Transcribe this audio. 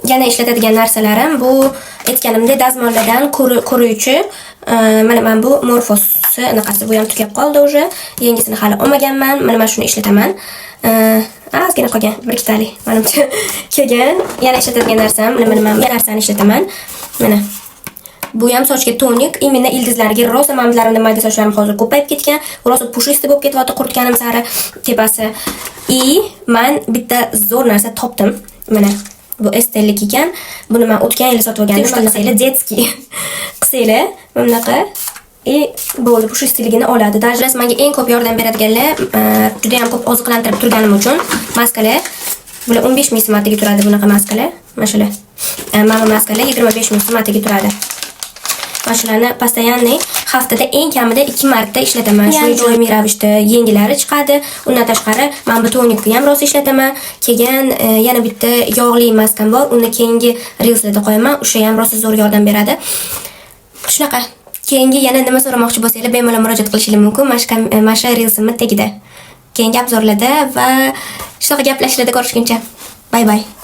Yana ishlatadigan narsalarim bu, aytganimdek, dazmollardan quruvchi. Mana bu Morfos'i anaqasi, bu ham tugab qoldi уже. Yangisini hali olmaganman. Mana shuni ishlataman. Ozgina qolgan, bir ikkitalik manimcha. Keyin yana ishlatadigan narsam, mana bu narsani ishlataman. Mana. Bu ham sochga tonik, именно ildizlarga rosa. Manzlarimda mayda sochlarim hozir ko'payib ketgan, rosa пушистый bo'lib ketyapti quritganim sari tepasi. И man bitta zo'r narsa topdim. Mana bu Estellik ekan. Buni man o'tgan yili sotib olgandim. Qilsanglar, детский qilsanglar, mana bunaqa и bo'ldi, пушистый ligini oladi. Даже menga eng ko'p yordam beradiganlar, juda ham ko'p oziqlantirib turganim uchun maskalar. Bular 15 ming so'm turadi bunaqa maskalar. Mana shular. Mana bu maskalar 25 ming so'm turadi. Mana shularni постоянный haftada eng kamida 2 marta ishlataman. Shuning uchun doimiy ravishda yengilari chiqadi. Undan tashqari, mana bu tonikni ham rosa ishlataman. Keyin yana bitta yog'li maskam bor. Uni keyingi reelslarda qo'yaman. O'sha ham rosa zo'r yordam beradi. Shunaqa. Keyingi yana nima so'ramoqchi bo'lsanglar, bemalol murojaat qilishingiz mumkin mana shu reelsimni tagida. Keyingi обзор larda va shunaqa gaplashishlarda ko'rishguncha. Bye bye.